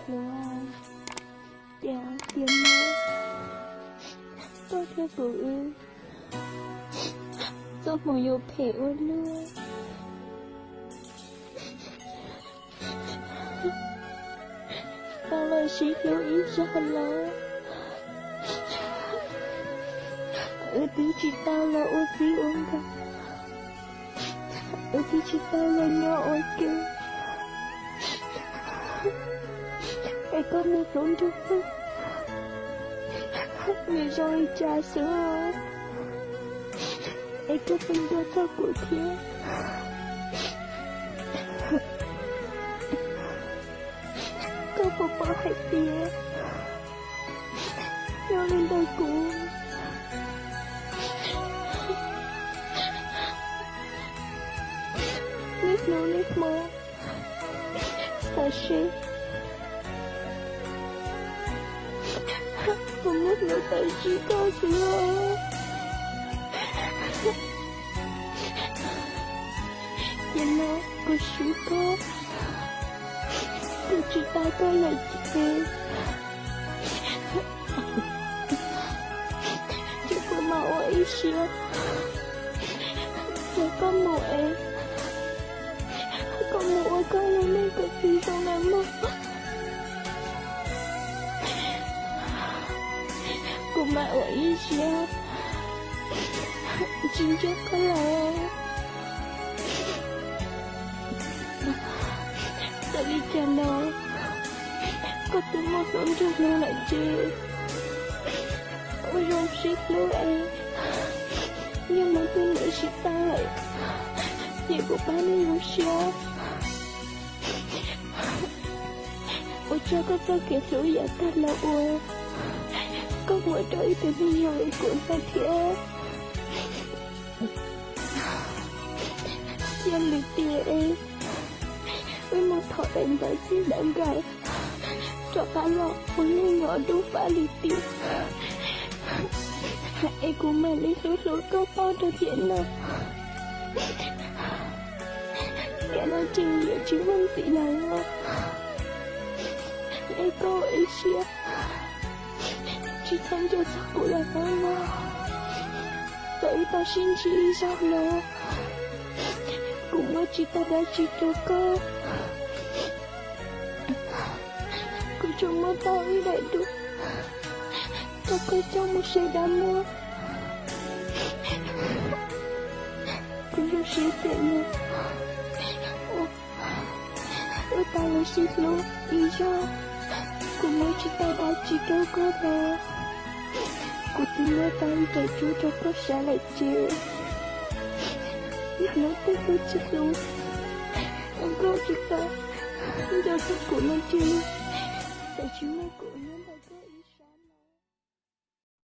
Kuv, cas tiam no koj thiab kuv wb txoj hmoo yuav phem ua luaj. Tau los sib hlub ib zaug los, wb twb tsis tau los ua txij ua nkawm, wb twb tsis tau los nyob ua ke. Es koj mus hlub nrog koj, nws zoo li cas xwb, es koj puas nco txog kuv thiab? Koj puas paub hais tias yog li ntawd kuv niaj hnub niaj hmo xav seb puas muaj hnub tau ntsib koj xwb os. Ces no kuv swb koj, kuv tsis tau koj lawm ces ces kuv mam ua ib siab coj koj mus es koj mus ua koj lub neej kom txij zoo na mog. Kuv mam ua ib siab tsis nco koj lawm. Txawm li cas los koj twb muaj hnub nrog luag lawm ces ua zoo sib hlub es yog mus twg mus tsis tau lawm ces kuv pab nej zoo siab. Ua tsaug koj txoj kev hlub yav tag los uas koj muab rau ib tug neeg zoo li kuv ntag thiab. Yog lwm tiam es wb mus thov daim ntawv txij ntawv nkawm rov qab los ua neej nyob dub fab li tiam, es kuv mam li hlub hlub koj paub rau tiam no. Tiam no tseem yuav tsis muaj ntxiv lawm los es koj ua ib siab tsis txhob nco txog kuv lawm mog. Txawm wb tau sib ntsib ib zaug los kuv muab tsis tau dab tsi rau koj. Kuv tsuas muab tau ib daim duab rau koj coj mus saib dab muag. Kuv zoo siab tias no wb tau los sib hlub ib zaug. Kuv muab tsis tau dab tsi rau koj los kuv twb muab tau ib daim duab rau koj saib lawm ces yog hnub twg koj tsis hlub, koj tsis tau nco txog kuv no ces txawm tsis muaj kuv